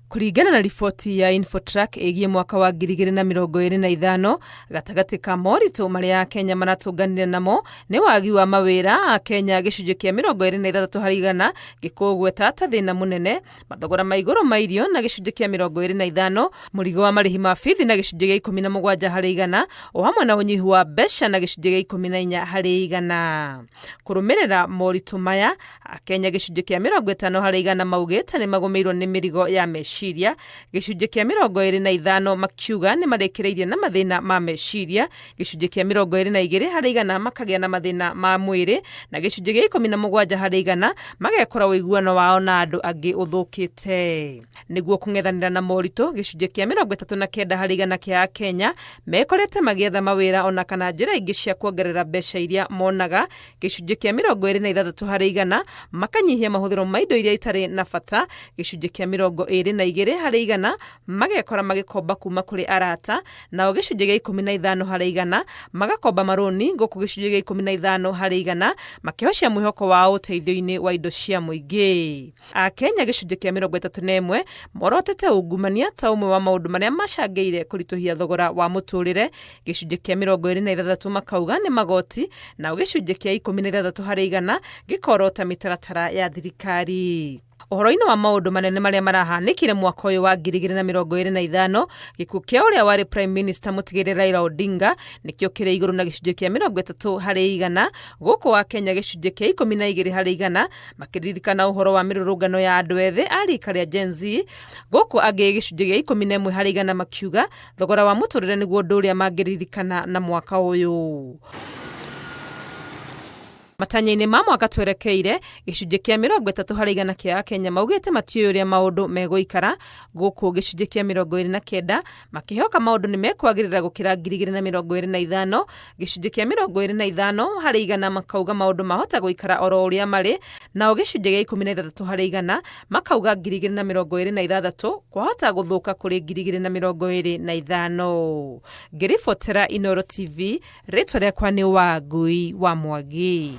Kũringana na riboti ya Infotrack ĩgiĩ mwaka wa 2025, gatagatĩ ka moritũ marĩa Akenya maratũnganire namo nĩ wagi wa mawĩra, Akenya gĩcunjĩ kĩa 26 harĩ igana gĩkũũgweta ta thĩna mũnene, mathogora ma igũrũ ma irio na gĩcunjĩ kĩa 25, mũrigo wa marĩhi ma bithi na gĩcunjĩ gĩa 17 harĩ igana, o hamwe na ũnyihu wa mbeca na gĩcunjĩ gĩa 14 harĩ igana. Kũrũmĩrĩra moritũ maya, Akenya gĩcunjĩ kĩa 50 harĩ igana maugĩte nĩ magũmĩirwo nĩ mĩrigo ya meciria, gĩcunjĩ kĩa 25 makiuga nĩ marĩkĩrĩirie na mathĩna ma meciria, gĩcunjĩ kĩa 22 harĩ igana makagĩa na mathĩna ma mwĩrĩ, na gĩcunjĩ gĩa 17 harĩ igana magekora ũiguano wao na andũ angĩ ũthũkĩte. Nĩguo kũng'ethanĩra na moritũ, gĩcunjĩ kĩa 39 harĩ igana kĩa Akenya mekorete magĩetha mawĩra ona kana njĩra ingĩ cia kuongerera mbeca iria monaga, gĩcunjĩ kĩa 26 harĩ igana makanyihia mahũthĩro ma indo iria itarĩ na bata, gĩcunjĩ kĩa 22 harĩ igana magekora magĩkomba kuma kũrĩ arata, nao gĩcunjĩ gĩa 15 harĩ igana magakomba marũni, gũkũ gĩcunjĩ gĩa 15 harĩ igana makĩhocia mwĩhoko wao ũteithio-inĩ wa indo cia mũingĩ. Akenya gĩcunjĩ kĩa 31 morotete ungumania ta ũmwe wa maũndũ marĩa macangĩire kũritũhia thogora wa mũtũrĩre, gĩcunjĩ kĩa 26 makauga nĩ magoti, nao gĩcunjĩ kĩa 16 harĩ igana gĩkorota mĩtaratara ya thirikari. Ũhoro-inĩ wa maũndũ manene marĩa marahanĩkire mwaka ũyũ wa 2025, gĩkuũ kĩa ũrĩa warĩ Prime Minister mũtigĩrĩre Raila Odinga nĩkĩo kĩrĩ igũrũ na gĩcunjĩ kĩa 30 harĩ igana, gũkũ wa Kenya gĩcunjĩ kĩa 12 harĩ igana makĩririkana ũhoro wa mĩrũrũngano ya andũ ethĩ a rika rĩa Gen Z, gũkũ angĩ gĩcunjĩ gĩa 11 harĩ igana makiuga thogora wa mũtũrĩre nĩguo ũndũ ũrĩa mangĩririkana na mwaka ũyũ. Matanya-inĩ ma mwaka twerekeire, gĩcunjĩ kĩa 30 harĩ igana kĩa Akenya maugĩte matiũĩ ũrĩa maũndũ megũikara, gũkũ gĩcunjĩ kĩa 29 makĩhoka maũndũ nĩ mekwagĩrĩra gũkĩra 2025, gĩcunjĩ kĩa 25 harĩ igana makauga maũndũ mahota gũikara oro ũrĩa marĩ, nao gĩcunjĩ gĩa 16 harĩ igana makauga 2026 kwahota gũthũka kũrĩ 2025. Ngĩribotera Inooro TV, rĩtwa rĩakwa nĩ Wangui wa Mwangi.